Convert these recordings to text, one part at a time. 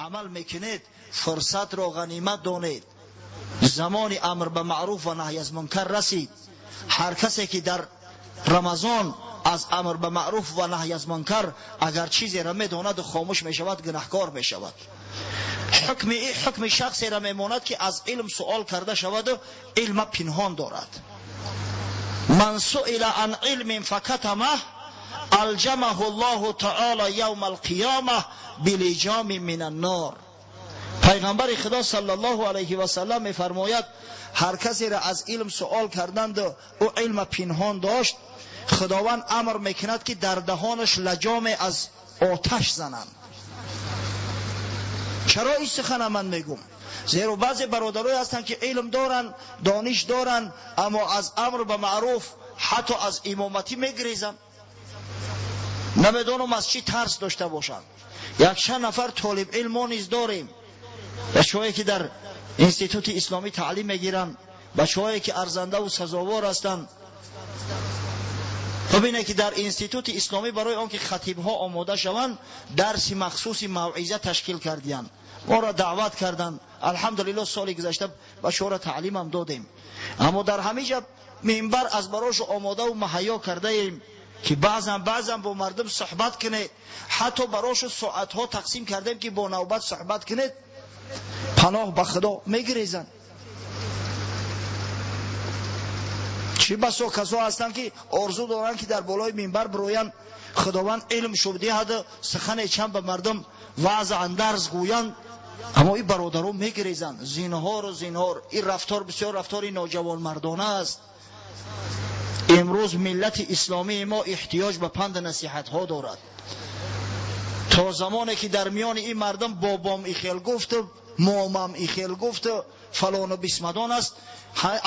амал мекунед, фурсатро ғанимат донед. Замони амр ба маъруф ва наҳй аз мункар расид. Ҳар касе ки дар Рамазон аз амр ба маъруф ва наҳй аз мункар агар чизеро медонад хомӯш мешавад, гунаҳкор мешавад. Ҳукми шахсеро мемонад ки аз илм суол карда шаваду илма пинҳон дорад. Ман суила ан илмин факатамаҳ алҷамаҳу Аллоҳу таъола явма алқиёмаҳ билиҷомин мин аннор. Пайғамбари Худо саллаллоҳу алайҳи васаллам мефармояд, ҳар касеро аз илм суол карданду ӯ илма пинҳон дошт, Худованд амр мекунад ки дар даҳонаш лаҷоме аз оташ зананд. Чаро ин сухана ман мегӯм? Зеро баъзе бародарое ҳастанд ки илм доранд, дониш доранд, аммо аз амр ба маъруф ҳатто аз имоматӣ мегирезанд. Намедонам аз чӣ тарс дошта бошанд. Якчанд нафар толибилм мо низ дорем, бачаҳое ки дар институти исломӣ таълим мегиранд, бачаҳое ки арзандаву сазовор ҳастанд. Бубинед ки дар институти исломӣ барои он ки хатибҳо омода шаванд, дарси махсуси мавъиза ташкил кардиянд, моро даъват карданд. Алҳамдулиллоҳ, соли гузашта бачаҳоро таълимам додем, аммо дар ҳамин ҷа минбар аз барошу омодаву муҳайё кардаем ки баъзан бо мардум суҳбат кунед, ҳатто барошу соатҳо тақсим кардем ки бо навбат суҳбат кунед. Паноҳ ба Худо мегирезанд. Чӣ басо касо ҳастанд ки орзу доранд ки дар болои минбар бироянд, Худованд илм шуб диҳаду сухане чанд ба мардум ваъз андарз гӯянд, аммо ин бародарон мегирезанд. Зинҳору зинҳор. Ин рафтор бисёр рафтори ноҷавонмардона аст. Имрӯз миллати исломии мо эҳтиёҷ ба панду насиҳатҳо дорад. То замоне ки дар миёни ин мардум бобом ихел гуфту момам ихел гуфту фалону бисмадон аст,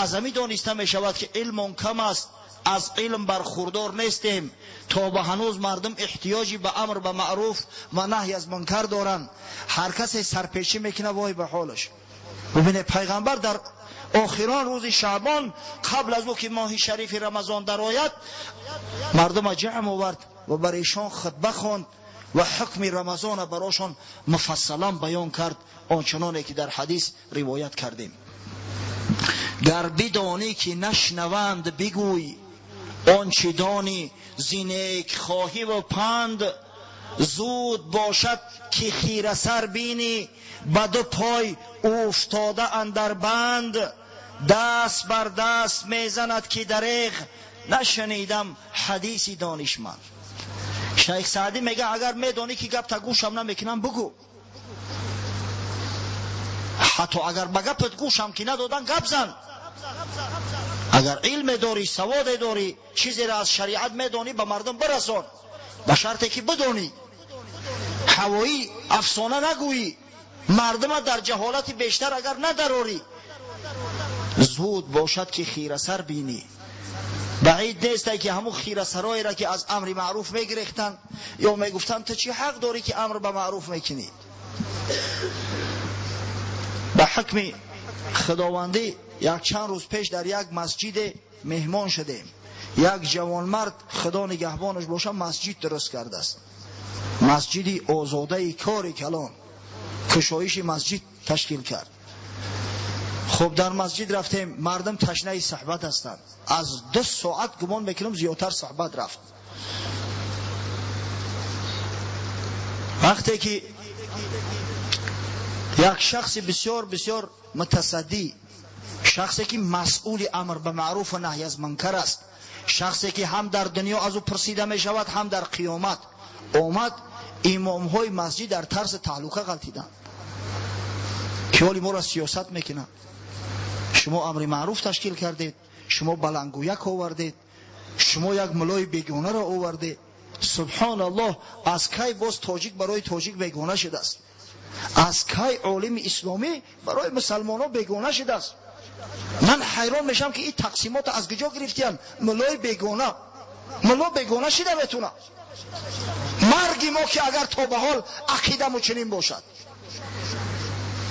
аз ҳамин дониста мешавад ки илмон кам аст, аз илм бархурдор нестем. То ба ҳанӯз мардум эҳтиёҷи ба амр ба маъруф ва наҳй аз мункар доранд. Ҳар касе сарпечӣ мекунад, вой ба ҳолаш. Бубинед, пайғамбар дар охирон рӯзи Шаъбон қабл аз ӯ ки моҳи шарифи Рамазон дарояд, мардума ҷамъ овард ва бар эшон хутба хонд ва ҳукми Рамазона барошон муфассалан баён кард, ончуноне ки дар ҳадис ривоят кардем. Гар бидонӣ ки нашнаванд бигӯй, он чӣ донӣ зи некхоҳиву панд, зуд бошад ки хирасар бинӣ, ба ду пой уфтода андар банд, даст бар даст мезанад ки дареғ, нашунидам ҳадиси донишманд. Шайх Саъдӣ мега агар медонӣ ки гапта гӯшам намекунам бугӯ, ҳатто агар ба гапат гӯшам ки надодан гап зан. Агар илме дорӣ, саводе дорӣ, чизеро аз шариат медонӣ, ба мардум бирасон, ба шарте ки бидонӣ. Ҳавоӣ афсона нагӯӣ, мардума дар ҷаҳолати бештар агар надарорӣ, зуд бошад ки хирасар бинӣ. Баъид нестай ки ҳамун хирасароеро ки аз амри маъруф мегирехтанд ё мегуфтанд ту чӣ ҳақ дорӣ ки амр ба маъруф мекунӣ. Ба ҳукми Худовандӣ якчанд рӯз пеш дар як масҷиде меҳмон шудем. Як ҷавонмард, Худо нигаҳбонаш боша, масҷид дуруст кардааст. Масҷиди озодаи кори калон, кушоиши масҷид ташкил кард. Хуб, дар масҷид рафтем, мардум ташнаи суҳбат ҳастанд. Аз 2 соат гумон мекунам зиёдтар суҳбат рафт. Вақте ки як шахси бисёр бисёр мутасаддӣ, шахсе ки масъули амр ба маъруф ва наҳй аз мункар аст, шахсе ки ҳам дар дунё аз ӯ пурсида мешавад, ҳам дар қиёмат, омад, имомҳои масҷид дар тарси таҳлука ғалтиданд ки ҳоли моро сиёсат мекунанд. Шумо амри маъруф ташкил кардед, шумо баландгӯяк овардед, шумо як мулои бегонаро овардед. Субҳоналлоҳ, аз кай боз тоҷик барои тоҷик бегона шудааст? Аз кай олими исломӣ барои мусалмонҳо бегона шудааст? Ман ҳайрон мешавам ки ин тақсимотро аз куҷо гирифтиянд? Мулои бегона, муло бегона шида метавонад. Марги мо ки агар то ба ҳол ақидаму чунин бошад.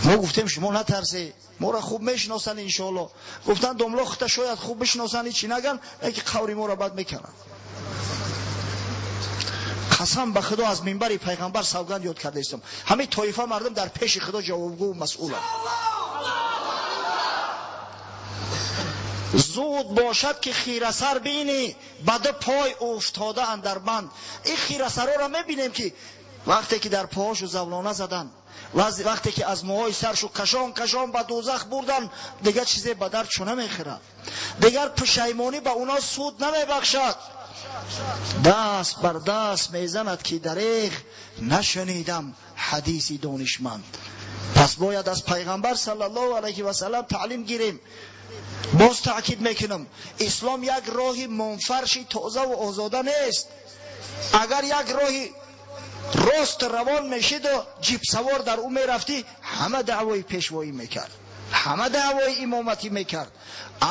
Мо гуфтем шумо натарсед, моро хуб мешиносанд иншоаллоҳ. Гуфтанд домло хута шояд хуб бишиносанд, ҳечи наган, лекин қаври моро бад мекунанд. Қасам ба Худо, аз минбари пайғамбар савганд ёд кардаистам, ҳамин тоифа мардум дар пеши Худо ҷавобгӯ масъуланд. Зуд бошад ки хирасар бинӣ, ба ду пой уфтода андар банд. Ин хирасарҳоро мебинем, ки вақте ки дар поҳошу завлона заданд, вақте ки аз мӯҳои саршу кашон кашон ба дӯзах бурданд, дигар чизе ба дард чу намехӯрад, дигар пушаймонӣ ба уно суд намебахшад. Даст бар даст мезанад, ки дареғ нашунидам ҳадиси донишманд. Пас бояд аз пайғамбар саллаллоҳу алайҳи васаллам таълим гирем. Боз таъкид мекунам, ислом як роҳи мунфарши тозаву озода нест. Агар як роҳи рост равон мешиду ҷипсавор дар ӯ мерафтӣ, ҳама даъвои пешвоӣ мекард, ҳама даъвои имоматӣ мекард.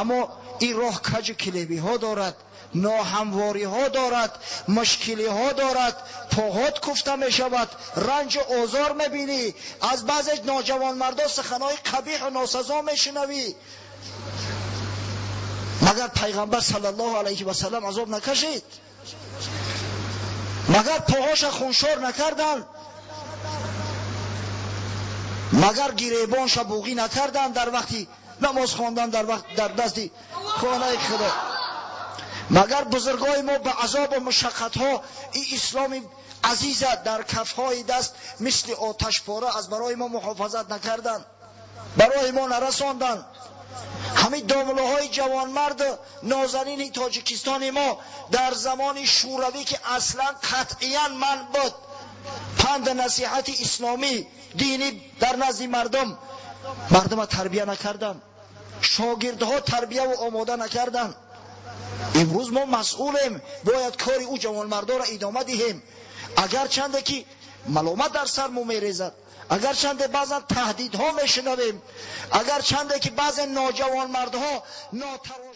Аммо ин роҳ каҷу килебиҳо дорад, ноҳамвориҳо дорад, мушкилиҳо дорад, поҳот куфта мешавад, ранҷу озор мебинӣ, аз баъзе ноҷавонмардо суханҳои қабиҳу носазо мешунавӣ. Магар пайғамбар саллаллоҳу алайҳи васаллам азоб накашид? Магар поҳоша хуншор накарданд? Магар гиребонша буғӣ накарданд дар вақти намоз хондан, дар вақт дар дасти хонаи Худо? Магар бузургои мо ба азобу мушаққатҳо ин исломи азиза дар кафҳои даст мисли оташпора аз барои мо муҳофазат накарданд, барои мо нарасонданд? Ҳамин домлаҳои ҷавонмарду нозанини Тоҷикистони мо дар замони шӯравӣ, ки аслан қатъиян манъ буд панду насиҳати исломӣ динӣ дар назди мардум, мардума тарбия накарданд, шогирдҳо тарбияву омода накарданд. Имрӯз мо масъулем, бояд кори ӯ ҷавонмардоро идома диҳем. Агарчанде ки маломат дар сармо мерезад, агарчанде баъзан таҳдидҳо мешунавем, агарчанде ки баъзе ноҷавонмардҳо нотарош